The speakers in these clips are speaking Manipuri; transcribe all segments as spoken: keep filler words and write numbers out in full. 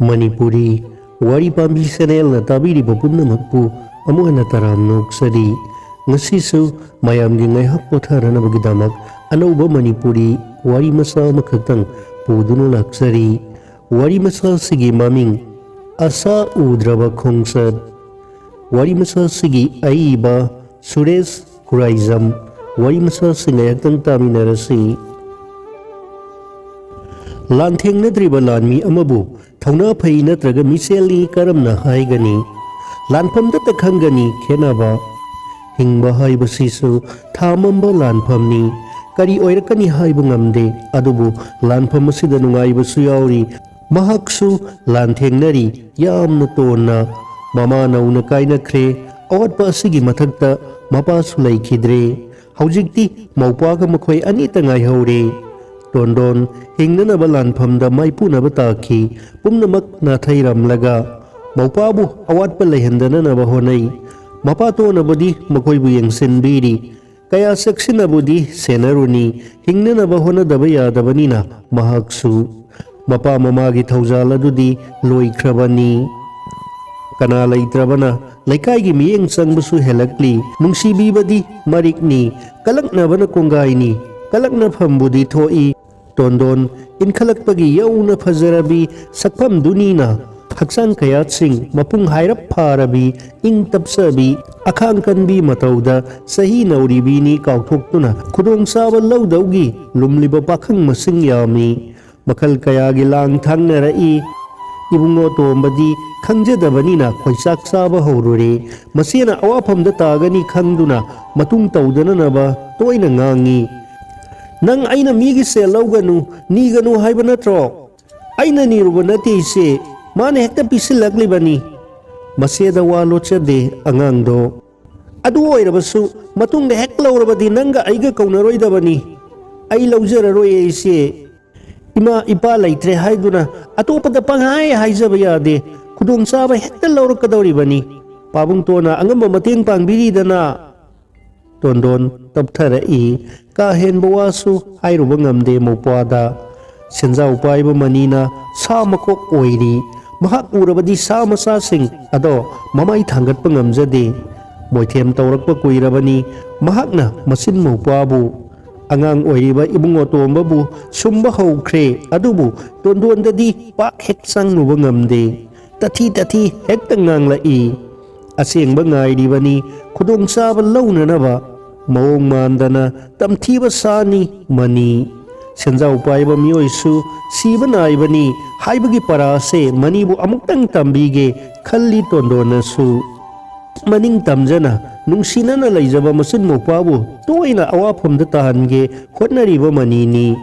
ꯃꯅꯤꯄꯨꯔꯤ ꯋꯥꯔꯤ ꯄꯥꯝꯕꯤ ꯆꯦꯅꯦꯜꯅ ꯇꯥꯕꯤꯔꯤꯕ ꯄꯨꯝꯅꯃꯛꯄꯨ ꯑꯃꯨꯛ ꯍꯟꯅ ꯇꯔꯥꯝꯅ ꯑꯣꯛꯆꯔꯤ꯫ ꯉꯁꯤꯁꯨ ꯃꯌꯥꯝꯒꯤ ꯉꯥꯏꯍꯥꯛ ꯄꯣꯊꯥꯅꯅꯕꯒꯤꯗꯃꯛ ꯑꯅꯧꯕ ꯃꯅꯤꯄꯨꯔꯤ ꯋꯥꯔꯤ ꯃꯆꯥ ꯑꯃꯈꯛꯇꯪ ꯄꯨꯗꯨꯅ ꯂꯥꯛꯆꯔꯤ꯫ ꯋꯥꯔꯤ ꯃꯆꯥꯁꯤꯒꯤ ꯃꯃꯤꯡ ꯑꯁꯥ ꯎꯗ꯭ꯔꯕ ꯈꯣꯡꯆꯠ꯫ ꯋꯥꯔꯤ ꯃꯆꯥꯁꯤꯒꯤ ꯑꯏꯕ ꯁꯨꯔꯦꯁ ꯈꯨꯔꯥꯏꯖꯝ꯫ ꯋꯥꯔꯤ ꯃꯆꯥꯁꯤ ꯉꯥꯏꯍꯥꯛꯇꯪ ꯇꯥꯃꯤꯟꯅꯔꯁꯤ꯫ ꯂꯥꯟꯊꯦꯡꯅꯗ꯭ꯔꯤꯕ ꯂꯥꯟꯃꯤ ꯑꯃꯕꯨ ꯊꯧꯅꯥ ꯐꯩ ꯅꯠꯇ꯭ꯔꯒ ꯃꯤꯆꯦꯜꯅꯤ ꯀꯔꯝꯅ ꯍꯥꯏꯒꯅꯤ? ꯂꯥꯟꯐꯝꯗꯇ ꯈꯪꯒꯅꯤ ꯈꯦꯠꯅꯕ꯫ ꯍꯤꯡꯕ ꯍꯥꯏꯕꯁꯤꯁꯨ ꯊꯥꯃꯝꯕ ꯂꯥꯟꯐꯝꯅꯤ꯫ ꯀꯔꯤ ꯑꯣꯏꯔꯛꯀꯅꯤ ꯍꯥꯏꯕ ꯉꯝꯗꯦ, ꯑꯗꯨꯕꯨ ꯂꯥꯟꯐꯝ ꯑꯁꯤꯗ ꯅꯨꯡꯉꯥꯏꯕꯁꯨ ꯌꯥꯎꯔꯤ꯫ ꯃꯍꯥꯛꯁꯨ ꯂꯥꯟꯊꯦꯡꯅꯔꯤ, ꯌꯥꯝꯅ ꯇꯣꯟꯅ꯫ ꯃꯃꯥ ꯅꯧꯅ ꯀꯥꯏꯅꯈ꯭ꯔꯦ꯫ ꯑꯋꯥꯠꯄ ꯑꯁꯤꯒꯤ ꯃꯊꯛꯇ ꯃꯄꯥꯁꯨ ꯂꯩꯈꯤꯗ꯭ꯔꯦ꯫ ꯍꯧꯖꯤꯛꯇꯤ ꯃꯧꯄ꯭ꯋꯥꯒ ꯃꯈꯣꯏ ꯑꯅꯤꯇ ꯉꯥꯏꯍꯧꯔꯦ꯫ ꯇꯣꯟꯗꯣꯟ ꯍꯤꯡꯅꯅꯕ ꯂꯥꯟꯐꯝꯗ ꯃꯥꯏꯄꯨꯅꯕ ꯇꯥꯈꯤ꯫ ꯄꯨꯝꯅꯃꯛ ꯅꯥꯊꯩꯔꯝꯂꯒ ꯃꯧꯄ꯭ꯋꯥꯕꯨ ꯑꯋꯥꯠꯄ ꯂꯩꯍꯟꯗꯅꯅꯕ ꯍꯣꯠꯅꯩ꯫ ꯃꯄꯥꯇꯣꯟꯅꯕꯨꯗꯤ ꯃꯈꯣꯏꯕꯨ ꯌꯦꯡꯁꯤꯟꯕꯤꯔꯤ꯫ ꯀꯌꯥ ꯆꯦꯛꯁꯤꯟꯅꯕꯨꯗꯤ ꯁꯦꯟꯅꯔꯨꯅꯤ, ꯍꯤꯡꯅꯅꯕ ꯍꯣꯠꯅꯗꯕ ꯌꯥꯗꯕꯅꯤꯅ ꯃꯍꯥꯛꯁꯨ꯫ ꯃꯄꯥ ꯃꯃꯥꯒꯤ ꯊꯧꯖꯥꯜ ꯑꯗꯨꯗꯤ ꯂꯣꯏꯈ꯭ꯔꯕꯅꯤ꯫ ꯀꯅꯥ ꯂꯩꯇ꯭ꯔꯕꯅ ꯂꯩꯀꯥꯏꯒꯤ ꯃꯤꯠꯌꯦꯡ ꯆꯪꯕꯁꯨ ꯍꯦꯜꯂꯛꯂꯤ꯫ ꯅꯨꯡꯁꯤꯕꯤꯕꯗꯤ ꯃꯔꯤꯛꯅꯤ, ꯀꯂꯛꯅꯕꯅ ꯀꯣꯡꯒꯥꯏꯅꯤ꯫ ꯀꯂꯛꯅꯐꯝꯕꯨꯗꯤ ꯊꯣꯛꯏ꯫ ꯇꯣꯟꯗꯣꯟ ꯏꯟꯈꯠꯂꯛꯄꯒꯤ ꯌꯧꯅ ꯐꯖꯔꯕꯤ ꯁꯛꯐꯝꯗꯨꯅꯤꯅ ꯍꯛꯆꯥꯡ ꯀꯌꯥꯠꯁꯤꯡ ꯃꯄꯨꯡ ꯍꯥꯏꯔꯞ ꯐꯥꯔꯕꯤ, ꯏꯪ ꯇꯞꯆꯕꯤ, ꯑꯈꯥꯡ ꯀꯟꯕꯤ ꯃꯇꯧꯗ ꯆꯍꯤ ꯅꯧꯔꯤꯕꯤꯅꯤ ꯀꯥꯎꯊꯣꯛꯇꯨꯅ ꯈꯨꯗꯣꯡꯆꯥꯕ ꯂꯧꯗꯧꯒꯤ ꯂꯨꯝꯂꯤꯕ ꯄꯥꯈꯪ ꯃꯁꯤꯡ ꯌꯥꯝꯃꯤ꯫ ꯃꯈꯜ ꯀꯌꯥꯒꯤ ꯂꯥꯡ ꯊꯥꯡꯅꯔꯛꯏ꯫ ꯏꯕꯨꯡꯉꯣ ꯇꯣꯝꯕꯗꯤ ꯈꯪꯖꯗꯕꯅꯤꯅ ꯈꯣꯏꯆꯥꯛ ꯆꯥꯕ ꯍꯧꯔꯨꯔꯦ꯫ ꯃꯆꯦꯅ ꯑꯋꯥꯐꯝꯗ ꯇꯥꯒꯅꯤ ꯈꯪꯗꯨꯅ ꯃꯇꯨꯡ ꯇꯧꯗꯅꯅꯕ ꯇꯣꯏꯅ ꯉꯥꯡꯉꯤ꯫ "ꯅꯪ ꯑꯩꯅ ꯃꯤꯒꯤ ꯁꯦꯜ ꯂꯧꯒꯅꯨ, ꯅꯤꯒꯅꯨ ꯍꯥꯏꯕ ꯅꯠꯇ꯭ꯔꯣ?" "ꯑꯩꯅ ꯅꯤꯔꯨꯕ ꯅꯠꯇꯦ ꯏꯆꯦ, ꯃꯥꯅ ꯍꯦꯛꯇ ꯄꯤꯁꯤꯜꯂꯛꯂꯤꯕꯅꯤ꯫" ꯃꯆꯦꯗ ꯋꯥ ꯂꯣꯠꯆꯗꯦ ꯑꯉꯥꯡꯗꯣ꯫ "ꯑꯗꯨ ꯑꯣꯏꯔꯕꯁꯨ ꯃꯇꯨꯡꯗ ꯍꯦꯛ ꯂꯧꯔꯕꯗꯤ ꯅꯪꯒ ꯑꯩꯒ ꯀꯧꯅꯔꯣꯏꯗꯕꯅꯤ꯫ ꯑꯩ ꯂꯧꯖꯔꯔꯣꯏꯌꯦ ꯏꯆꯦ꯫ ꯏꯃꯥ ꯏꯄꯥ ꯂꯩꯇ꯭ꯔꯦ ꯍꯥꯏꯗꯨꯅ ꯑꯇꯣꯞꯄꯗ ꯄꯪꯍꯥꯏ ꯍꯥꯏꯖꯕ ꯌꯥꯗꯦ꯫ ꯈꯨꯗꯣꯡꯆꯥꯕ ꯍꯦꯛꯇ ꯂꯧꯔꯛꯀꯗꯧꯔꯤꯕꯅꯤ꯫ ꯄꯥꯕꯨꯡꯇꯣꯟꯅ ꯑꯉꯝꯕ ꯃꯇꯦꯡ ꯄꯥꯡꯕꯤꯔꯤꯗꯅ꯫" ꯇꯣꯟꯗꯣꯟ ꯇꯞꯊꯔꯛꯏ꯫ ꯀꯥ ꯍꯦꯟꯕ ꯋꯥꯁꯨ ꯍꯥꯏꯔꯨꯕ ꯉꯝꯗꯦ ꯃꯧꯄ꯭ꯋꯥꯗ꯫ ꯁꯦꯟꯖꯥꯎ ꯄꯥꯏꯕ ꯃꯅꯤꯅ ꯁꯥ ꯃꯀꯣꯛ ꯑꯣꯏꯔꯤ꯫ ꯃꯍꯥꯛ ꯎꯔꯕꯗꯤ ꯁꯥ ꯃꯆꯥꯁꯤꯡ ꯑꯗꯣ ꯃꯃꯥꯏ ꯊꯥꯡꯒꯠꯄ ꯉꯝꯖꯗꯦ꯫ ꯃꯣꯏꯊꯦꯝ ꯇꯧꯔꯛꯄ ꯀꯨꯏꯔꯕꯅꯤ꯫ ꯃꯍꯥꯛꯅ ꯃꯆꯤꯟ ꯃꯧꯄ꯭ꯋꯥꯕꯨ, ꯑꯉꯥꯡ ꯑꯣꯏꯔꯤꯕ ꯏꯕꯨꯡꯉꯣ ꯇꯣꯝꯕꯕꯨ ꯁꯨꯝꯕ ꯍꯧꯈ꯭ꯔꯦ, ꯑꯗꯨꯕꯨ ꯇꯣꯟꯗꯣꯟꯗꯗꯤ ꯄꯥꯛ ꯍꯦꯛ ꯆꯪꯂꯨꯕ ꯉꯝꯗꯦ꯫ ꯇꯊꯤ ꯇꯊꯤ ꯍꯦꯛꯇ ꯉꯥꯡꯂꯛꯏ꯫ ꯑꯁꯦꯡꯕ ꯉꯥꯏꯔꯤꯕꯅꯤ, ꯈꯨꯗꯣꯡꯆꯥꯕ ꯂꯧꯅꯅꯕ꯫ ꯃꯑꯣꯡ ꯃꯥꯟꯗꯅ ꯇꯝꯊꯤꯕ ꯁꯥꯅꯤ ꯃꯅꯤ꯫ ꯁꯦꯟꯖꯥꯎ ꯄꯥꯏꯕ ꯃꯤꯑꯣꯏꯁꯨ ꯁꯤꯕ ꯅꯥꯏꯕꯅꯤ ꯍꯥꯏꯕꯒꯤ ꯄꯔꯥꯁꯦ ꯃꯅꯤꯕꯨ ꯑꯃꯨꯛꯇꯪ ꯇꯝꯕꯤꯒꯦ ꯈꯜꯂꯤ ꯇꯣꯟꯗꯣꯟꯅꯁꯨ꯫ ꯃꯅꯤꯡ ꯇꯝꯖꯅ ꯅꯨꯡꯁꯤꯅꯅ ꯂꯩꯖꯕ ꯃꯆꯤꯟ ꯃꯧꯄ꯭ꯋꯥꯕꯨ ꯇꯣꯏꯅ ꯑꯋꯥꯐꯝꯗ ꯇꯥꯍꯟꯒꯦ ꯍꯣꯠꯅꯔꯤꯕ ꯃꯅꯤꯅꯤ꯫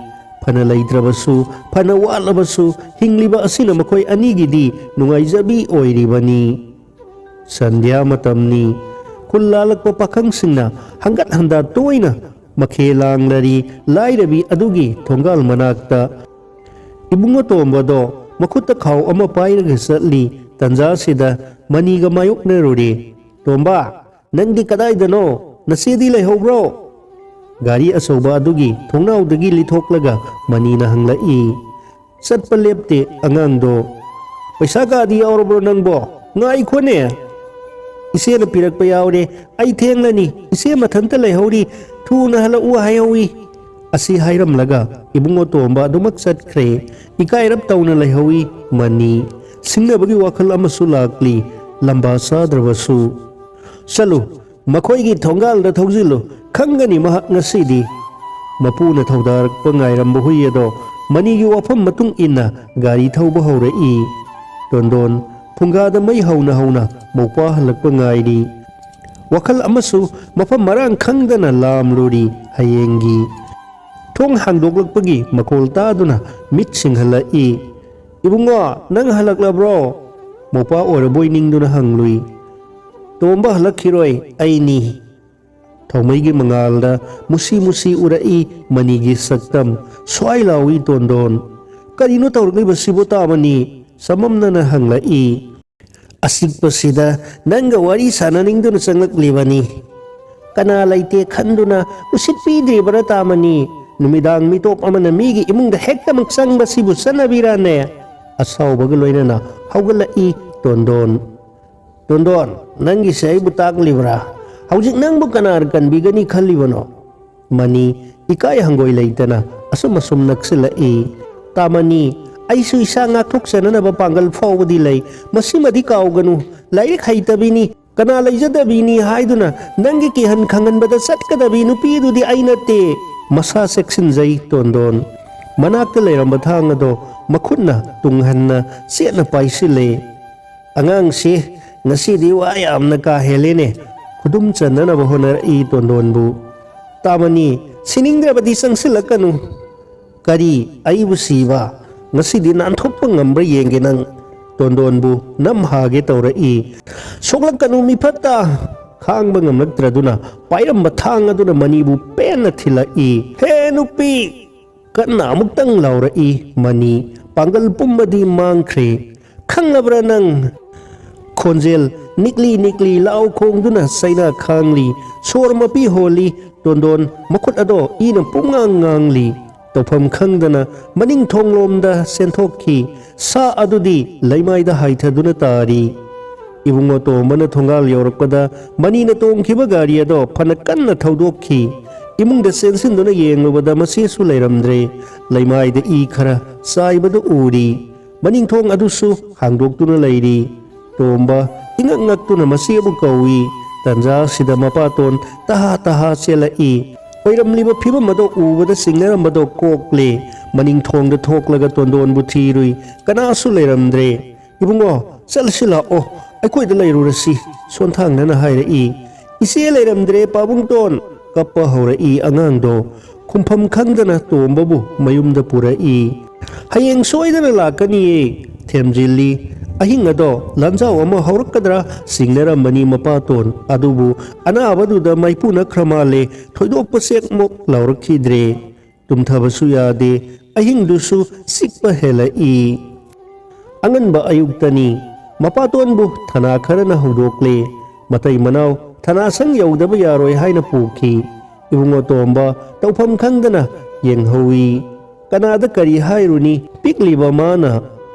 ꯐꯅ ꯂꯩꯇ꯭ꯔꯕꯁꯨ, ꯐꯅ ꯋꯥꯠꯂꯕꯁꯨ, ꯍꯤꯡꯂꯤꯕ ꯑꯁꯤꯅ ꯃꯈꯣꯏ ꯑꯅꯤꯒꯤꯗꯤ ꯅꯨꯡꯉꯥꯏꯖꯕꯤ ꯑꯣꯏꯔꯤꯕꯅꯤ꯫ ꯁꯟꯙ꯭ꯌꯥ ꯃꯇꯝꯅꯤ꯫ ꯈꯨꯜ ꯂꯥꯜꯂꯛꯄ ꯄꯥꯈꯪꯁꯤꯡꯅ ꯍꯪꯒꯠ ꯍꯟꯗꯥ ꯇꯣꯏꯅ ꯃꯈꯦ ꯂꯥꯡꯂꯔꯤ ꯂꯥꯏꯔꯕꯤ ꯑꯗꯨꯒꯤ ꯊꯣꯡꯒꯥꯜ ꯃꯅꯥꯛꯇ꯫ ꯏꯕꯨꯡꯉꯣ ꯇꯣꯝꯕꯗꯣ ꯃꯈꯨꯠꯇ ꯈꯥꯎ ꯑꯃ ꯄꯥꯏꯔꯒ ꯆꯠꯂꯤ꯫ ꯇꯟꯖꯥꯁꯤꯗ ꯃꯅꯤꯒ ꯃꯥꯌꯣꯛꯅꯔꯨꯔꯦ꯫ "ꯇꯣꯝꯕ, ꯅꯪꯗꯤ ꯀꯗꯥꯏꯗꯅꯣ? ꯅꯆꯦꯗꯤ ꯂꯩꯍꯧꯕ꯭ꯔꯣ?" ꯒꯥꯔꯤ ꯑꯆꯧꯕ ꯑꯗꯨꯒꯤ ꯊꯣꯡꯅꯥꯎꯗꯒꯤ ꯂꯤꯊꯣꯛꯂꯒ ꯃꯅꯤꯅ ꯍꯪꯂꯛꯏ꯫ ꯆꯠꯄ ꯂꯦꯞꯇꯦ ꯑꯉꯥꯡꯗꯣ꯫ "ꯄꯩꯁꯥ ꯀꯥꯗꯤ ꯌꯥꯎꯔꯕ꯭ꯔꯣ ꯅꯪꯕꯣ? ꯉꯥꯏꯈꯣꯅꯦ꯫ ꯏꯆꯦꯅ ꯄꯤꯔꯛꯄ ꯌꯥꯎꯔꯦ꯫ ꯑꯩ ꯊꯦꯡꯂꯅꯤ꯫ ꯏꯆꯦ ꯃꯊꯟꯇ ꯂꯩꯍꯧꯔꯤ꯫ ꯊꯨꯅ ꯍꯜꯂꯛꯎ ꯍꯥꯏꯍꯧꯏ꯫" ꯑꯁꯤ ꯍꯥꯏꯔꯝꯂꯒ ꯏꯕꯨꯡꯉꯣ ꯇꯣꯝꯕ ꯑꯗꯨꯃꯛ ꯆꯠꯈ꯭ꯔꯦ꯫ ꯏꯀꯥꯏꯔꯞ ꯇꯧꯅ ꯂꯩꯍꯧꯏ ꯃꯅꯤ꯫ ꯁꯤꯡꯅꯕꯒꯤ ꯋꯥꯈꯜ ꯑꯃꯁꯨ ꯂꯥꯛꯂꯤ, ꯂꯝꯕꯥ ꯆꯥꯗ꯭ꯔꯕꯁꯨ꯫ "ꯆꯠꯂꯨ, ꯃꯈꯣꯏꯒꯤ ꯊꯣꯡꯒꯥꯜꯗ ꯊꯧꯖꯤꯜꯂꯨ, ꯈꯪꯒꯅꯤ ꯃꯍꯥꯛ ꯉꯁꯤꯗꯤ꯫" ꯃꯄꯨꯅ ꯊꯧꯗꯥꯔꯛꯄ ꯉꯥꯏꯔꯝꯕ ꯍꯨꯏ ꯑꯗꯣ ꯃꯅꯤꯒꯤ ꯋꯥꯐꯝ ꯃꯇꯨꯡ ꯏꯟꯅ ꯒꯥꯔꯤ ꯊꯧꯕ ꯍꯧꯔꯛꯏ꯫ ꯇꯣꯟꯗꯣꯟ ꯐꯨꯡꯒꯥꯗ ꯃꯩ ꯍꯧꯅ ꯍꯧꯅ ꯃꯧꯄ꯭ꯋꯥ ꯍꯜꯂꯛꯄ ꯉꯥꯏꯔꯤ꯫ ꯋꯥꯈꯜ ꯑꯃꯁꯨ ꯃꯐꯝ ꯃꯔꯥꯡ ꯈꯪꯗꯅ ꯂꯥꯝꯂꯨꯔꯤ ꯍꯌꯦꯡꯒꯤ꯫ ꯊꯣꯡ ꯍꯥꯡꯗꯣꯛꯂꯛꯄꯒꯤ ꯃꯈꯣꯜ ꯇꯥꯗꯨꯅ ꯃꯤꯠ ꯁꯤꯡꯍꯜꯂꯛꯏ꯫ "ꯏꯕꯨꯡꯉꯣ, ꯅꯪ ꯍꯜꯂꯛꯂꯕ꯭ꯔꯣ?" ꯃꯧꯄ꯭ꯋꯥ ꯑꯣꯏꯔꯕꯣꯏ ꯅꯤꯡꯗꯨꯅ ꯍꯪꯂꯨꯏ꯫ "ꯇꯣꯝꯕ ꯍꯜꯂꯛꯈꯤꯔꯣꯏ, ꯑꯩꯅꯤ꯫" ꯊꯧꯃꯩꯒꯤ ꯃꯉꯥꯜꯗ ꯃꯨꯁꯤ ꯃꯨꯁꯤ ꯎꯔꯛꯏ ꯃꯅꯤꯒꯤ ꯁꯛꯇꯝ꯫ ꯁ꯭ꯋꯥꯏ ꯂꯥꯎꯏ ꯇꯣꯟꯗꯣꯟ꯫ "ꯀꯔꯤꯅꯣ ꯇꯧꯔꯛꯂꯤꯕꯁꯤꯕꯨ ꯇꯥꯃꯅꯤ?" ꯆꯃꯝꯅꯅ ꯍꯪꯂꯛꯏ꯫ "ꯑꯆꯤꯛꯄꯁꯤꯗ ꯅꯪꯒ ꯋꯥꯔꯤ ꯁꯥꯟꯅꯅꯤꯡꯗꯨꯅ ꯆꯪꯂꯛꯂꯤꯕꯅꯤ꯫ ꯀꯅꯥ ꯂꯩꯇꯦ ꯈꯟꯗꯨꯅ ꯎꯁꯤꯠꯄꯤꯗ꯭ꯔꯤꯕꯔꯥ ꯇꯥꯃꯅꯤ? ꯅꯨꯃꯤꯗꯥꯡ ꯃꯤꯇꯣꯞ ꯑꯃꯅ ꯃꯤꯒꯤ ꯏꯃꯨꯡꯗ ꯍꯦꯛꯇꯃꯛ ꯆꯪꯕꯁꯤꯕꯨ ꯆꯠꯅꯕꯤꯔꯥꯅꯦ?" ꯑꯁꯥꯎꯕꯒ ꯂꯣꯏꯅꯅ ꯍꯧꯒꯠꯂꯛꯏ ꯇꯣꯟꯗꯣꯟ꯫ "ꯇꯣꯟꯗꯣꯟ, ꯅꯪꯒꯤꯁꯦ ꯑꯩꯕꯨ ꯇꯥꯛꯂꯤꯕ꯭ꯔꯥ? ꯍꯧꯖꯤꯛ ꯅꯪꯕꯨ ꯀꯅꯥꯅ ꯀꯟꯕꯤꯒꯅꯤ ꯈꯜꯂꯤꯕꯅꯣ?" ꯃꯅꯤ ꯏꯀꯥꯏ ꯍꯪꯒꯣꯏ ꯂꯩꯇꯅ ꯑꯁꯨꯝ ꯑꯁꯨꯝ ꯅꯛꯁꯤꯜꯂꯛꯏ꯫ "ꯇꯥꯃꯅꯤ, ꯑꯩꯁꯨ ꯏꯁꯥ ꯉꯥꯛꯊꯣꯛꯆꯅꯅꯕ ꯄꯥꯡꯒꯜ ꯐꯥꯎꯕꯗꯤ ꯂꯩ꯫ ꯃꯁꯤꯃꯗꯤ ꯀꯥꯎꯒꯅꯨ, ꯂꯥꯏꯔꯤꯛ ꯍꯩꯇꯕꯤꯅꯤ, ꯀꯅꯥ ꯂꯩꯖꯗꯕꯤꯅꯤ ꯍꯥꯏꯗꯨꯅ ꯅꯪꯒꯤ ꯀꯤꯍꯟ ꯈꯪꯍꯟꯕꯗ ꯆꯠꯀꯗꯕꯤ ꯅꯨꯄꯤꯗꯨꯗꯤ ꯑꯩ ꯅꯠꯇꯦ꯫ ꯃꯁꯥ ꯆꯦꯛꯁꯤꯟꯖꯩ ꯇꯣꯟꯗꯣꯟ꯫" ꯃꯅꯥꯛꯇ ꯂꯩꯔꯝꯕ ꯊꯥꯡ ꯑꯗꯣ ꯃꯈꯨꯠꯅ ꯇꯨꯡꯍꯟꯅ ꯆꯦꯠꯅ ꯄꯥꯏꯁꯤꯜꯂꯦ꯫ "ꯑꯉꯥꯡꯁꯤ ꯉꯁꯤꯗꯤ ꯋꯥ ꯌꯥꯝꯅ ꯀꯥ ꯍꯦꯜꯂꯦꯅꯦ꯫" ꯈꯨꯗꯨꯝ ꯆꯟꯅꯅꯕ ꯍꯣꯠꯅꯔꯛꯏ ꯇꯣꯟꯗꯣꯟꯕꯨ꯫ "ꯇꯥꯃꯅꯤ, ꯁꯤꯅꯤꯡꯗ꯭ꯔꯕꯗꯤ ꯆꯪꯁꯤꯜꯂꯛꯀꯅꯨ꯫" "ꯀꯔꯤ? ꯑꯩꯕꯨ ꯁꯤꯕ? ꯉꯁꯤꯗꯤ ꯅꯥꯟꯊꯣꯛꯄ ꯉꯝꯕ꯭ꯔꯥ ꯌꯦꯡꯒꯦ ꯅꯪ꯫" ꯇꯣꯟꯗꯣꯟꯕꯨ ꯅꯝ ꯍꯥꯒꯦ ꯇꯧꯔꯛꯏ꯫ "ꯁꯣꯛꯂꯛꯀꯅꯨ ꯃꯤꯐꯠꯇ!" ꯈꯥꯡꯕ ꯉꯝꯂꯛꯇ꯭ꯔꯗꯨꯅ ꯄꯥꯏꯔꯝꯕ ꯊꯥꯡ ꯑꯗꯨꯅ ꯃꯅꯤꯕꯨ ꯄꯦꯟꯅ ꯊꯤꯜꯂꯛꯏ꯫ "ꯍꯦ ꯅꯨꯄꯤ!" ꯀꯟꯅ ꯑꯃꯨꯛꯇꯪ ꯂꯥꯎꯔꯛꯏ ꯃꯅꯤ꯫ ꯄꯥꯡꯒꯜ ꯄꯨꯝꯕꯗꯤ ꯃꯥꯡꯈ꯭ꯔꯦ꯫ "ꯈꯪꯂꯕ꯭ꯔꯥ ꯅꯪ?" ꯈꯣꯟꯖꯦꯜ ꯅꯤꯛꯂꯤ ꯅꯤꯛꯂꯤ ꯂꯥꯎ ꯈꯣꯡꯗꯨꯅ ꯆꯩꯅꯥ ꯈꯥꯡꯂꯤ꯫ ꯁꯣꯔ ꯃꯄꯤ ꯍꯣꯜꯂꯤ꯫ ꯇꯣꯟꯗꯣꯟ ꯃꯈꯨꯠ ꯑꯗꯣ ꯏꯅ ꯄꯨꯡꯉꯥꯡ ꯉꯥꯡꯂꯤ꯫ ꯇꯧꯐꯝ ꯈꯪꯗꯅ ꯃꯅꯤꯡ ꯊꯣꯡꯂꯣꯝꯗ ꯆꯦꯟꯊꯣꯛꯈꯤ꯫ ꯁꯥ ꯑꯗꯨꯗꯤ ꯂꯩꯃꯥꯏꯗ ꯍꯥꯏꯊꯗꯨꯅ ꯇꯥꯔꯤ꯫ ꯏꯕꯨꯡꯉꯣ ꯇꯣꯝꯕꯅ ꯊꯣꯡꯒꯥꯜ ꯌꯧꯔꯛꯄꯗ ꯃꯅꯤꯅ ꯇꯣꯡꯈꯤꯕ ꯒꯥꯔꯤ ꯑꯗꯣ ꯐꯅ ꯀꯟꯅ ꯊꯧꯗꯣꯛꯈꯤ꯫ ꯏꯃꯨꯡꯗ ꯆꯦꯟꯁꯤꯟꯗꯨꯅ ꯌꯦꯡꯂꯨꯕꯗ ꯃꯆꯦꯁꯨ ꯂꯩꯔꯝꯗ꯭ꯔꯦ꯫ ꯂꯩꯃꯥꯏꯗ ꯏ ꯈꯔ ꯆꯥꯏꯕꯗꯨ ꯎꯔꯤ꯫ ꯃꯅꯤꯡꯊꯣꯡ ꯑꯗꯨꯁꯨ ꯍꯥꯡꯗꯣꯛꯇꯨꯅ ꯂꯩꯔꯤ꯫ ꯇꯣꯝꯕ ꯏꯉꯛ ꯉꯛꯇꯨꯅ ꯃꯆꯦꯕꯨ ꯀꯧꯏ꯫ ꯇꯟꯖꯥ ꯑꯁꯤꯗ ꯃꯄꯥꯇꯣꯟ ꯇꯍꯥ ꯇꯍꯥ ꯆꯦꯜꯂꯛꯏ꯫ ꯑꯣꯏꯔꯝꯂꯤꯕ ꯐꯤꯕꯝ ꯑꯗꯨ ꯎꯕꯗ ꯆꯤꯡꯅꯔꯝꯕꯗꯣ ꯀꯣꯛꯂꯦ꯫ ꯃꯅꯤꯡꯊꯣꯡꯗ ꯊꯣꯛꯂꯒ ꯇꯣꯟꯗꯣꯟꯕꯨ ꯊꯤꯔꯨꯏ꯫ ꯀꯅꯥꯁꯨ ꯂꯩꯔꯝꯗ꯭ꯔꯦ꯫ "ꯏꯕꯨꯡꯉꯣ, ꯆꯠꯂꯁꯤ ꯂꯥꯛꯑꯣ, ꯑꯩꯈꯣꯏꯗ ꯂꯩꯔꯨꯔꯁꯤ," ꯁꯣꯟꯊꯥꯡꯅꯅ ꯍꯥꯏꯔꯛꯏ꯫ "ꯏꯆꯦ ꯂꯩꯔꯝꯗ꯭ꯔꯦ ꯄꯥꯕꯨꯡꯇꯣꯟ!" ꯀꯞꯄ ꯍꯧꯔꯛꯏ ꯑꯉꯥꯡꯗꯣ꯫ ꯈꯨꯝꯐꯝ ꯈꯪꯗꯅ ꯇꯣꯝꯕꯕꯨ ꯃꯌꯨꯝꯗ ꯄꯨꯔꯛꯏ꯫ "ꯍꯌꯦꯡ ꯁꯣꯏꯗꯅ ꯂꯥꯛꯀꯅꯤꯌꯦ," ꯊꯦꯝꯖꯤꯜꯂꯤ꯫ ꯑꯍꯤꯡ ꯑꯗꯣ ꯂꯥꯟꯖꯥꯎ ꯑꯃ ꯍꯧꯔꯛꯀꯗ꯭ꯔꯥ ꯆꯤꯡꯅꯔꯝꯕꯅꯤ ꯃꯄꯥꯇꯣꯟ꯫ ꯑꯗꯨꯕꯨ ꯑꯅꯥꯕꯗꯨꯗ ꯃꯥꯏꯄꯨꯅꯈ꯭ꯔ ꯃꯥꯜꯂꯦ, ꯊꯣꯏꯗꯣꯛꯄ ꯆꯦꯛꯃꯣꯛ ꯂꯥꯎꯔꯛꯈꯤꯗ꯭ꯔꯦ꯫ ꯇꯨꯝꯊꯕꯁꯨ ꯌꯥꯗꯦ꯫ ꯑꯍꯤꯡꯗꯨꯁꯨ ꯆꯤꯛꯄ ꯍꯦꯜꯂꯛꯏ꯫ ꯑꯉꯟꯕ ꯑꯌꯨꯛꯇꯅꯤ꯫ ꯃꯄꯥꯇꯣꯟꯕꯨ ꯊꯅꯥ ꯈꯔꯅ ꯍꯧꯗꯣꯛꯂꯦ꯫ ꯃꯇꯩ ꯃꯅꯥꯎ ꯊꯅꯥꯁꯪ ꯌꯧꯗꯕ ꯌꯥꯔꯣꯏ ꯍꯥꯏꯅ ꯄꯨꯈꯤ꯫ ꯏꯕꯨꯡꯉꯣ ꯇꯣꯝꯕ ꯇꯧꯐꯝ ꯈꯪꯗꯅ ꯌꯦꯡꯍꯧꯏ꯫ ꯀꯅꯥꯗ ꯀꯔꯤ ꯍꯥꯏꯔꯨꯅꯤ? ꯄꯤꯛꯂꯤꯕ ꯃꯥꯅ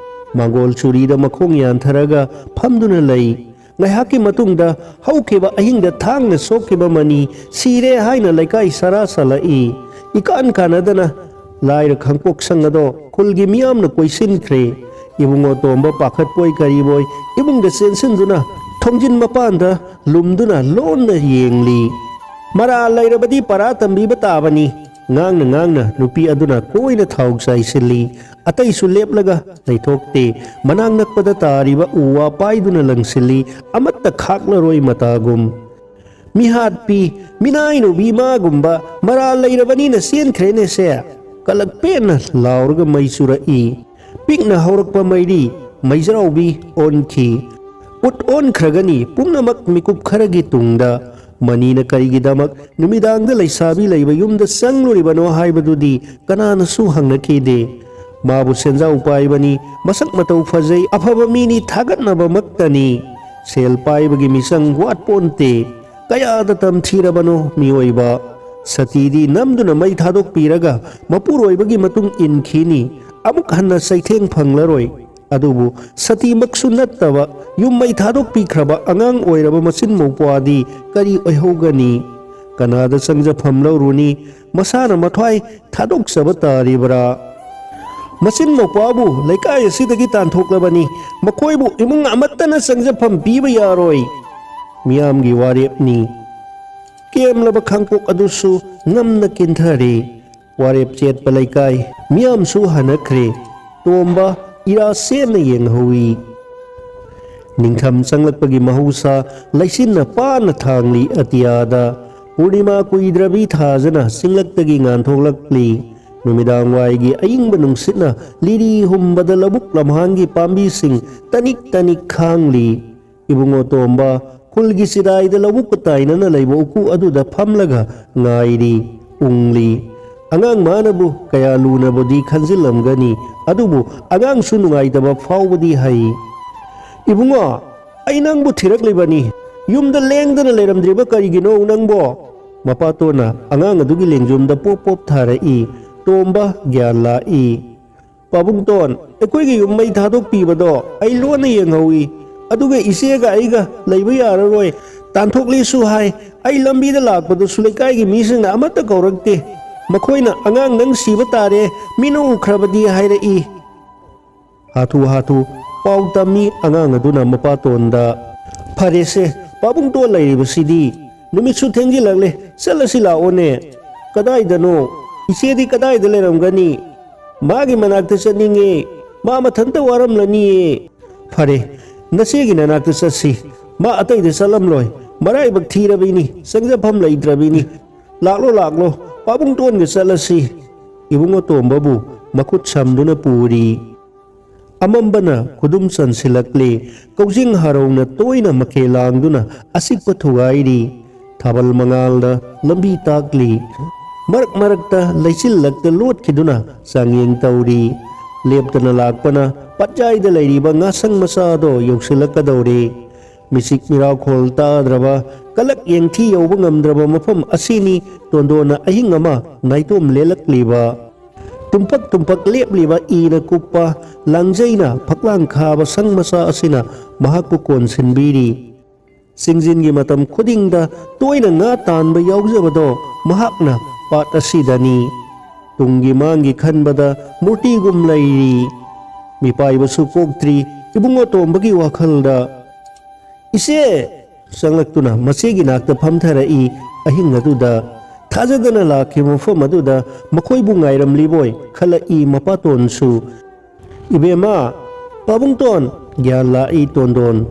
ꯃꯥꯡꯒꯣꯜ ꯆꯨꯔꯤꯗ ꯃꯈꯣꯡ ꯌꯥꯟꯊꯔꯒ ꯐꯝꯗꯨꯅ ꯂꯩ꯫ ꯉꯥꯏꯍꯥꯛꯀꯤ ꯃꯇꯨꯡꯗ ꯍꯧꯈꯤꯕ ꯑꯍꯤꯡꯗ ꯊꯥꯡꯅ ꯁꯣꯛꯈꯤꯕ ꯃꯅꯤ ꯁꯤꯔꯦ ꯍꯥꯏꯅ ꯂꯩꯀꯥꯏ ꯁꯔꯥ ꯁꯜꯂꯛꯏ꯫ ꯏꯀꯥꯟ ꯀꯥꯟꯅꯗꯅ ꯂꯥꯏꯔ ꯈꯥꯡꯄꯣꯛ ꯁꯪ ꯑꯗꯣ ꯈꯨꯜꯒꯤ ꯃꯤꯌꯥꯝꯅ ꯀꯣꯏꯁꯤꯟꯈ꯭ꯔꯦ꯫ ꯏꯕꯨꯡꯉꯣ ꯇꯣꯝꯕ ꯄꯥꯈꯠꯄꯣꯏ ꯀꯔꯤꯕꯣꯏ ꯏꯃꯨꯡꯗ ꯆꯦꯟꯁꯤꯟꯗꯨꯅ ꯊꯣꯡꯖꯤꯟ ꯃꯄꯥꯟꯗ ꯂꯨꯝꯗꯨꯅ ꯂꯣꯟꯅ ꯌꯦꯡꯂꯤ꯫ ꯃꯔꯥꯜ ꯂꯩꯔꯕꯗꯤ ꯄꯔꯥ ꯇꯝꯕꯤꯕ ꯇꯥꯕꯅꯤ꯫ ꯉꯥꯡꯅ ꯉꯥꯡꯅ ꯅꯨꯄꯤ ꯑꯗꯨꯅ ꯀꯣꯏꯅ ꯊꯥꯎ ꯆꯥꯏꯁꯤꯜꯂꯤ꯫ ꯑꯇꯩꯁꯨ ꯂꯦꯞꯂꯒ ꯂꯩꯊꯣꯛꯇꯦ꯫ ꯃꯅꯥꯛ ꯅꯛꯄꯗ ꯇꯥꯔꯤꯕ ꯎ ꯋꯥ ꯄꯥꯏꯗꯨꯅ ꯂꯪꯁꯤꯜꯂꯤ꯫ ꯑꯃꯠꯇ ꯈꯥꯛꯂꯔꯣꯏ ꯃꯇꯥꯒꯨꯝ꯫ ꯃꯤꯍꯥꯠꯄꯤ, ꯃꯤꯅꯥꯏꯅꯨꯕꯤ ꯃꯥꯒꯨꯝꯕ ꯃꯔꯥꯜ ꯂꯩꯔꯕꯅꯤꯅ ꯆꯦꯟꯈ꯭ꯔꯦꯅꯦꯁꯦ꯫ ꯀꯂꯛ ꯄꯦꯟꯅ ꯂꯥꯎꯔꯒ ꯃꯩ ꯆꯨꯔꯛꯏ꯫ ꯄꯤꯛꯅ ꯍꯧꯔꯛꯄ ꯃꯩꯔꯤ ꯃꯩꯖꯥꯎꯕꯤ ꯑꯣꯟꯈꯤ꯫ ꯎꯠ ꯑꯣꯟꯈ꯭ꯔꯒꯅꯤ ꯄꯨꯝꯅꯃꯛ ꯃꯤꯀꯨꯞ ꯈꯔꯒꯤ ꯇꯨꯡꯗ꯫ ꯃꯅꯤꯅ ꯀꯔꯤꯒꯤꯗꯃꯛ ꯅꯨꯃꯤꯗꯥꯡꯗ ꯂꯩꯁꯥꯕꯤ ꯂꯩꯕ ꯌꯨꯝꯗ ꯆꯪꯂꯨꯔꯤꯕꯅꯣ ꯍꯥꯏꯕꯗꯨꯗꯤ ꯀꯅꯥꯅꯁꯨ ꯍꯪꯅꯈꯤꯗꯦ꯫ ꯃꯥꯕꯨ ꯁꯦꯟꯖꯥꯎ ꯄꯥꯏꯕꯅꯤ, ꯃꯁꯛ ꯃꯇꯧ ꯐꯖꯩ, ꯑꯐꯕ ꯃꯤꯅꯤ, ꯊꯥꯒꯠꯅꯕꯃꯛꯇꯅꯤ꯫ ꯁꯦꯜ ꯄꯥꯏꯕꯒꯤ ꯃꯤꯆꯪ ꯋꯥꯠꯄꯣꯟꯇꯦ꯫ ꯀꯌꯥꯗ ꯇꯝꯊꯤꯔꯕꯅꯣ ꯃꯤꯑꯣꯏꯕ꯫ ꯁꯇꯤꯗꯤ ꯅꯝꯗꯨꯅ ꯃꯩ ꯊꯥꯗꯣꯛꯄꯤꯔꯒ ꯃꯄꯨꯔꯣꯏꯕꯒꯤ ꯃꯇꯨꯡ ꯏꯟꯈꯤꯅꯤ꯫ ꯑꯃꯨꯛ ꯍꯟꯅ ꯆꯩꯊꯦꯡ ꯐꯪꯂꯔꯣꯏ꯫ ꯑꯗꯨꯕꯨ ꯁꯇꯤꯃꯛꯁꯨ ꯅꯠꯇꯕ, ꯌꯨꯝ ꯃꯩ ꯊꯥꯗꯣꯛꯄꯤꯈ꯭ꯔꯕ ꯑꯉꯥꯡ ꯑꯣꯏꯔꯕ ꯃꯆꯤꯟ ꯃꯧꯄ꯭ꯋꯥꯗꯤ ꯀꯔꯤ ꯑꯣꯏꯍꯧꯒꯅꯤ? ꯀꯅꯥꯗ ꯆꯪꯖꯐꯝ ꯂꯧꯔꯨꯅꯤ? ꯃꯁꯥꯅ ꯃꯊ꯭ꯋꯥꯏ ꯊꯥꯗꯣꯛꯆꯕ ꯇꯥꯔꯤꯕ꯭ꯔꯥ? ꯃꯆꯤꯟ ꯃꯧꯄ꯭ꯋꯥꯕꯨ ꯂꯩꯀꯥꯏ ꯑꯁꯤꯗꯒꯤ ꯇꯥꯟꯊꯣꯛꯂꯕꯅꯤ꯫ ꯃꯈꯣꯏꯕꯨ ꯏꯃꯨꯡ ꯑꯃꯠꯇꯅ ꯆꯪꯖꯐꯝ ꯄꯤꯕ ꯌꯥꯔꯣꯏ꯫ ꯃꯤꯌꯥꯝꯒꯤ ꯋꯥꯔꯦꯞꯅꯤ꯫ ꯀꯦꯝꯂꯕ ꯈꯥꯡꯄꯣꯛ ꯑꯗꯨꯁꯨ ꯉꯝꯅ ꯀꯤꯟꯊꯔꯦ꯫ ꯋꯥꯔꯦꯞ ꯆꯦꯠꯄ ꯂꯩꯀꯥꯏ ꯃꯤꯌꯥꯝꯁꯨ ꯍꯟꯅꯈ꯭ꯔꯦ꯫ ꯇꯣꯝꯕ ꯏꯔꯥ ꯁꯦꯠꯅ ꯌꯦꯡꯍꯧꯏ꯫ ꯅꯤꯡꯊꯝ ꯆꯪꯂꯛꯄꯒꯤ ꯃꯍꯧꯁꯥ ꯂꯩꯆꯤꯟꯅ ꯄꯥꯅ ꯊꯥꯡꯂꯤ ꯑꯇꯤꯌꯥꯗ꯫ ꯄꯨꯔꯅꯤꯃꯥ ꯀꯨꯏꯗ꯭ꯔꯕꯤ ꯊꯥꯖꯅ ꯆꯤꯡꯂꯛꯇꯒꯤ ꯉꯥꯟꯊꯣꯛꯂꯛꯂꯤ꯫ ꯅꯨꯃꯤꯗꯥꯡ ꯋꯥꯏꯒꯤ ꯑꯏꯪꯕ ꯅꯨꯡꯁꯤꯠꯅ ꯂꯤꯔꯤ ꯍꯨꯝꯕꯗ ꯂꯧꯕꯨꯛ ꯂꯝꯍꯥꯡꯒꯤ ꯄꯥꯝꯕꯤꯁꯤꯡ ꯇꯅꯤꯛ ꯇꯅꯤꯛ ꯈꯥꯡꯂꯤ꯫ ꯏꯕꯨꯡꯉꯣ ꯇꯣꯝꯕ ꯈꯨꯜꯒꯤ ꯆꯤꯗꯥꯏꯗ ꯂꯧꯕꯨꯛꯀ ꯇꯥꯏꯅꯅ ꯂꯩꯕ ꯎꯀꯨ ꯑꯗꯨꯗ ꯐꯝꯂꯒ ꯉꯥꯏꯔꯤ, ꯎꯪꯂꯤ꯫ ꯑꯉꯥꯡ ꯃꯥꯅꯕꯨ ꯀꯌꯥ ꯂꯨꯅꯕꯨꯗꯤ ꯈꯟꯖꯤꯜꯂꯝꯒꯅꯤ, ꯑꯗꯨꯕꯨ ꯑꯉꯥꯡꯁꯨ ꯅꯨꯡꯉꯥꯏꯇꯕ ꯐꯥꯎꯕꯗꯤ ꯍꯩ꯫ "ꯏꯕꯨꯡꯉꯣ, ꯑꯩ ꯅꯪꯕꯨ ꯊꯤꯔꯛꯂꯤꯕꯅꯤ꯫ ꯌꯨꯝꯗ ꯂꯦꯡꯗꯅ ꯂꯩꯔꯝꯗ꯭ꯔꯤꯕ ꯀꯔꯤꯒꯤꯅꯣ ꯅꯪꯕꯣ?" ꯃꯄꯥꯇꯣꯟꯅ ꯑꯉꯥꯡ ꯑꯗꯨꯒꯤ ꯂꯦꯡꯖꯨꯝꯗ ꯄꯣꯞ ꯄꯣꯞ ꯊꯥꯔꯛꯏ꯫ ꯇꯣꯝꯕ ꯒ꯭ꯌꯥꯟ ꯂꯥꯛꯏ꯫ "ꯄꯥꯕꯨꯡꯇꯣꯟ, ꯑꯩꯈꯣꯏꯒꯤ ꯌꯨꯝ ꯃꯩ ꯊꯥꯗꯣꯛꯄꯤꯕꯗꯣ ꯑꯩ ꯂꯣꯟꯅ ꯌꯦꯡꯍꯧꯏ꯫ ꯑꯗꯨꯒ ꯏꯆꯦꯒ ꯑꯩꯒ ꯂꯩꯕ ꯌꯥꯔꯔꯣꯏ꯫ ꯇꯥꯟꯊꯣꯛꯂꯤꯁꯨ ꯍꯥꯏ꯫ ꯑꯩ ꯂꯝꯕꯤꯗ ꯂꯥꯛꯄꯗꯁꯨ ꯂꯩꯀꯥꯏꯒꯤ ꯃꯤꯁꯤꯡꯅ ꯑꯃꯠꯇ ꯀꯧꯔꯛꯇꯦ꯫ ꯃꯈꯣꯏꯅ 'ꯑꯉꯥꯡ ꯅꯪ ꯁꯤꯕ ꯇꯥꯔꯦ, ꯃꯤꯅ ꯎꯈ꯭ꯔꯕꯗꯤ' ꯍꯥꯏꯔꯛꯏ"꯫ ꯍꯥꯊꯨ ꯍꯥꯊꯨ ꯄꯥꯎ ꯇꯝꯃꯤ ꯑꯉꯥꯡ ꯑꯗꯨꯅ ꯃꯄꯥꯇꯣꯟꯗ꯫ "ꯐꯔꯦꯁꯦ, ꯄꯥꯕꯨꯡꯇꯣꯟ ꯂꯩꯔꯤꯕꯁꯤꯗꯤ꯫ ꯅꯨꯃꯤꯠꯁꯨ ꯊꯦꯡꯖꯤꯜꯂꯛꯂꯦ, ꯆꯠꯂꯁꯤ ꯂꯥꯛꯑꯣꯅꯦ"꯫ "ꯀꯗꯥꯏꯗꯅꯣ? ꯏꯆꯦꯗꯤ ꯀꯗꯥꯏꯗ ꯂꯩꯔꯝꯒꯅꯤ? ꯃꯥꯒꯤ ꯃꯅꯥꯛꯇ ꯆꯠꯅꯤꯡꯉꯦ꯫ ꯃꯥ ꯃꯊꯟꯇ ꯋꯥꯔꯝꯂꯅꯤꯌꯦ"꯫ "ꯐꯔꯦ, ꯅꯆꯦꯒꯤ ꯅꯅꯥꯛꯇ ꯆꯠꯁꯤ꯫ ꯃꯥ ꯑꯇꯩꯗ ꯆꯠꯂꯝꯂꯣꯏ꯫ ꯃꯔꯥꯏꯕꯛ ꯊꯤꯔꯕꯤꯅꯤ, ꯆꯪꯖꯐꯝ ꯂꯩꯇ꯭ꯔꯕꯤꯅꯤ꯫ ꯂꯥꯛꯂꯣ, ꯂꯥꯛꯂꯣ, ꯄꯥꯕꯨꯡꯇꯣꯟꯒ ꯆꯠꯂꯁꯤ"꯫ ꯏꯕꯨꯡꯉꯣ ꯇꯣꯝꯕꯕꯨ ꯃꯈꯨꯠ ꯁꯝꯗꯨꯅ ꯄꯨꯔꯤ꯫ ꯑꯃꯝꯕꯅ ꯈꯨꯗꯨꯝ ꯆꯟꯁꯤꯜꯂꯛꯂꯤ꯫ ꯀꯧꯖꯤꯡ ꯍꯔꯧꯅ ꯇꯣꯏꯅ ꯃꯈꯦ ꯂꯥꯡꯗꯨꯅ ꯑꯆꯤꯛꯄ ꯊꯨꯒꯥꯏꯔꯤ꯫ ꯊꯥꯕꯜ ꯃꯉꯥꯜꯗ ꯂꯝꯕꯤ ꯇꯥꯛꯂꯤ꯫ ꯃꯔꯛ ꯃꯔꯛꯇ ꯂꯩꯆꯤꯜꯂꯛꯇ ꯂꯣꯠꯈꯤꯗꯨꯅ ꯆꯥꯡꯌꯦꯡ ꯇꯧꯔꯤ꯫ ꯂꯦꯞꯇꯅ ꯂꯥꯛꯄꯅ ꯄꯠꯌꯥꯏꯗ ꯂꯩꯔꯤꯕ ꯉꯥꯁꯪ ꯃꯆꯥꯗꯣ ꯌꯧꯁꯤꯜꯂꯛꯀꯗꯧꯔꯦ꯫ ꯃꯤꯆꯤꯛ ꯃꯤꯔꯥꯎꯈꯣꯜ ꯇꯥꯗ꯭ꯔꯕ, ꯀꯂꯛ ꯌꯦꯡꯊꯤ ꯌꯧꯕ ꯉꯝꯗ꯭ꯔꯕ ꯃꯐꯝ ꯑꯁꯤꯅꯤ ꯇꯣꯟꯗꯣꯟꯅ ꯑꯍꯤꯡ ꯑꯃ ꯅꯥꯏꯇꯣꯝ ꯂꯦꯜꯂꯛꯂꯤꯕ꯫ ꯇꯨꯝꯄꯛ ꯇꯨꯝꯄꯛ ꯂꯦꯞꯂꯤꯕ ꯏꯅ ꯀꯨꯞꯄ ꯂꯥꯡꯖꯩꯅ ꯐꯛꯂꯥꯡ ꯈꯥꯕ ꯁꯪ ꯃꯆꯥ ꯑꯁꯤꯅ ꯃꯍꯥꯛꯄꯨ ꯀꯣꯟꯁꯤꯟꯕꯤꯔꯤ꯫ ꯆꯤꯡꯖꯤꯟꯒꯤ ꯃꯇꯝ ꯈꯨꯗꯤꯡꯗ ꯇꯣꯏꯅ ꯉꯥ ꯇꯥꯟꯕ ꯌꯥꯎꯖꯕꯗꯣ ꯃꯍꯥꯛꯅ ꯄꯥꯠ ꯑꯁꯤꯗꯅꯤ꯫ ꯇꯨꯡꯒꯤ ꯃꯥꯡꯒꯤ ꯈꯟꯕꯗ ꯃꯨꯔꯇꯤꯒꯨꯝ ꯂꯩꯔꯤ꯫ ꯃꯤꯄꯥꯏꯕꯁꯨ ꯀꯣꯛꯇ꯭ꯔꯤ ꯏꯕꯨꯡꯉꯣ ꯇꯣꯝꯕꯒꯤ ꯋꯥꯈꯜꯗ꯫ "ꯏꯆꯦ!" ꯆꯪꯂꯛꯇꯨꯅ ꯃꯆꯦꯒꯤ ꯅꯥꯛꯇ ꯐꯝꯊꯔꯛꯏ꯫ ꯑꯍꯤꯡ ꯑꯗꯨꯗ ꯊꯥꯖꯗꯅ ꯂꯥꯛꯈꯤꯕ ꯃꯐꯝ ꯑꯗꯨꯗ ꯃꯈꯣꯏꯕꯨ ꯉꯥꯏꯔꯝꯂꯤꯕꯣꯏ ꯈꯜꯂꯛꯏ ꯃꯄꯥꯇꯣꯟꯁꯨ꯫ "ꯏꯕꯦꯝꯃ!" "ꯄꯥꯕꯨꯡꯇꯣꯟ!" ꯒ꯭ꯌꯥꯟ ꯂꯥꯛꯏ ꯇꯣꯟꯗꯣꯟ꯫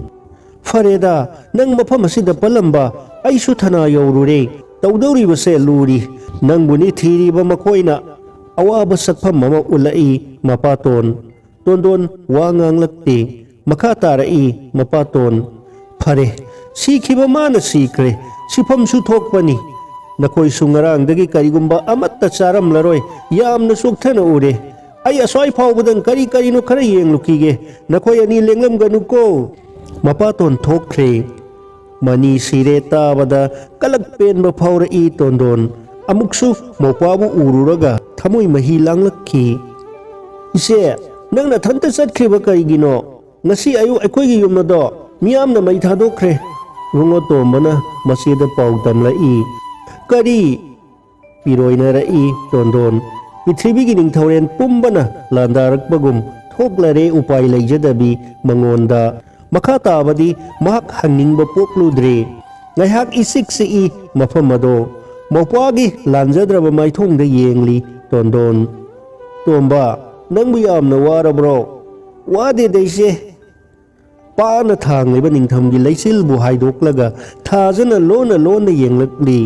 "ꯐꯔꯦꯗ, ꯅꯪ ꯃꯐꯝ ꯑꯁꯤꯗ ꯄꯜꯂꯝꯕ, ꯑꯩꯁꯨ ꯊꯅꯥ ꯌꯧꯔꯨꯔꯦ꯫ ꯇꯧꯗꯧꯔꯤꯕꯁꯦ ꯂꯨꯔꯤ꯫ ꯅꯪꯕꯨꯅꯤ ꯊꯤꯔꯤꯕ ꯃꯈꯣꯏꯅ"꯫ ꯑꯋꯥꯕ ꯁꯛꯐꯝ ꯑꯃ ꯎꯠꯂꯛꯏ ꯃꯄꯥꯇꯣꯟ꯫ ꯇꯣꯟꯗꯣꯟ ꯋꯥ ꯉꯥꯡꯂꯛꯇꯦ꯫ ꯃꯈꯥ ꯇꯥꯔꯛꯏ ꯃꯄꯥꯇꯣꯟ꯫ "ꯐꯔꯦ, ꯁꯤꯈꯤꯕ ꯃꯥꯅ ꯁꯤꯈ꯭ꯔꯦ꯫ ꯁꯤꯐꯝꯁꯨ ꯊꯣꯛꯄꯅꯤ꯫ ꯅꯈꯣꯏꯁꯨ ꯉꯔꯥꯡꯗꯒꯤ ꯀꯔꯤꯒꯨꯝꯕ ꯑꯃꯠꯇ ꯆꯥꯔꯝꯂꯔꯣꯏ꯫ ꯌꯥꯝꯅ ꯆꯣꯛꯊꯅ ꯎꯔꯦ꯫ ꯑꯩ ꯑꯁ꯭ꯋꯥꯏ ꯐꯥꯎꯕꯗꯪ ꯀꯔꯤ ꯀꯔꯤꯅꯣ ꯈꯔ ꯌꯦꯡꯂꯨꯈꯤꯒꯦ꯫ ꯅꯈꯣꯏ ꯑꯅꯤ ꯂꯦꯡꯂꯝꯒꯅꯨꯀꯣ"꯫ ꯃꯄꯥꯇꯣꯟ ꯊꯣꯛꯈ꯭ꯔꯦ꯫ ꯃꯅꯤ ꯁꯤꯔꯦ ꯇꯥꯕꯗ ꯀꯂꯛ ꯄꯦꯟꯕ ꯐꯥꯎꯔꯛꯏ ꯇꯣꯟꯗꯣꯟ꯫ ꯑꯃꯨꯛꯁꯨ ꯃꯧꯄ꯭ꯋꯥꯕꯨ ꯎꯔꯨꯔꯒ ꯊꯃꯣꯏ ꯃꯍꯤ ꯂꯥꯡꯂꯛꯈꯤ꯫ "ꯏꯆꯦ, ꯅꯪ ꯅꯊꯟꯇ ꯆꯠꯈ꯭ꯔꯤꯕ ꯀꯔꯤꯒꯤꯅꯣ? ꯉꯁꯤ ꯑꯌꯨꯛ ꯑꯩꯈꯣꯏꯒꯤ ꯌꯨꯝ ꯑꯗꯣ ꯃꯤꯌꯥꯝꯅ ꯃꯩ ꯊꯥꯗꯣꯛꯈ꯭ꯔꯦ꯫" ꯏꯕꯨꯡꯉꯣ ꯇꯣꯝꯕꯅ ꯃꯆꯦꯗ ꯄꯥꯎ ꯇꯝꯂꯛꯏ꯫ "ꯀꯔꯤ?" ꯄꯤꯔꯣꯏꯅꯔꯛꯏ ꯇꯣꯟꯗꯣꯟ꯫ ꯄ꯭ꯔꯤꯊꯤꯕꯤꯒꯤ ꯅꯤꯡꯊꯧꯔꯦꯟ ꯄꯨꯝꯕꯅ ꯂꯥꯟꯗꯥꯔꯛꯄꯒꯨꯝ ꯊꯣꯛꯂꯔꯦ ꯎꯄꯥꯏ ꯂꯩꯖꯗꯕꯤ ꯃꯉꯣꯟꯗ꯫ ꯃꯈꯥ ꯇꯥꯕꯗꯤ ꯃꯍꯥꯛ ꯍꯪꯅꯤꯡꯕ ꯄꯣꯛꯂꯨꯗ꯭ꯔꯦ꯫ ꯉꯥꯏꯍꯥꯛ ꯏꯆꯤꯛ ꯆꯤꯛꯏ ꯃꯐꯝ ꯑꯗꯣ꯫ ꯃꯧꯄ꯭ꯋꯥꯒꯤ ꯂꯥꯟꯖꯗ꯭ꯔꯕ ꯃꯥꯏꯊꯣꯡꯗ ꯌꯦꯡꯂꯤ ꯇꯣꯟꯗꯣꯟ꯫ "ꯇꯣꯝꯕ, ꯅꯪꯕꯨ ꯌꯥꯝꯅ ꯋꯥꯔꯕ꯭ꯔꯣ?" "ꯋꯥꯗꯦꯗ ꯏꯆꯦ꯫" ꯄꯥꯅ ꯊꯥꯡꯂꯤꯕ ꯅꯤꯡꯊꯝꯒꯤ ꯂꯩꯆꯤꯜꯕꯨ ꯍꯥꯏꯗꯣꯛꯂꯒ ꯊꯥꯖꯅ ꯂꯣꯟꯅ ꯂꯣꯟꯅ ꯌꯦꯡꯂꯛꯂꯤ꯫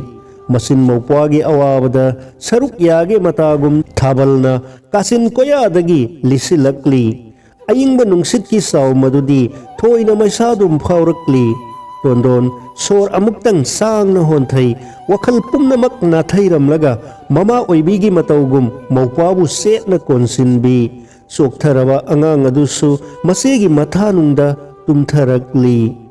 ꯃꯆꯤꯟ ꯃꯧꯄ꯭ꯋꯥꯒꯤ ꯑꯋꯥꯕꯗ ꯁꯔꯨꯛ ꯌꯥꯒꯦ ꯃꯇꯥꯒꯨꯝ ꯊꯥꯕꯜꯅ ꯀꯥꯆꯤꯟ ꯀꯣꯌꯥꯗꯒꯤ ꯂꯤꯁꯤꯜꯂꯛꯂꯤ꯫ ꯑꯏꯪꯕ ꯅꯨꯡꯁꯤꯠꯀꯤ ꯆꯥꯎ ꯃꯗꯨꯗꯤ ꯊꯣꯏꯅ ꯃꯩꯁꯥꯗꯨꯝ ꯐꯥꯎꯔꯛꯂꯤ꯫ ꯇꯣꯟꯗꯣꯟ ꯁꯣꯔ ꯑꯃꯨꯛꯇꯪ ꯁꯥꯡꯅ ꯍꯣꯟꯊꯩ꯫ ꯋꯥꯈꯜ ꯄꯨꯝꯅꯃꯛ ꯅꯥꯊꯩꯔꯝꯂꯒ ꯃꯃꯥ ꯑꯣꯏꯕꯤꯒꯤ ꯃꯇꯧꯒꯨꯝ ꯃꯧꯄ꯭ꯋꯥꯕꯨ ꯆꯦꯠꯅ ꯀꯣꯟꯁꯤꯟꯕꯤ꯫ ꯆꯣꯛꯊꯔꯕ ꯑꯉꯥꯡ ꯑꯗꯨꯁꯨ ꯃꯆꯦꯒꯤ ꯃꯊꯥꯅꯨꯡꯗ ꯇꯨꯝꯊꯔꯛꯂꯤ꯫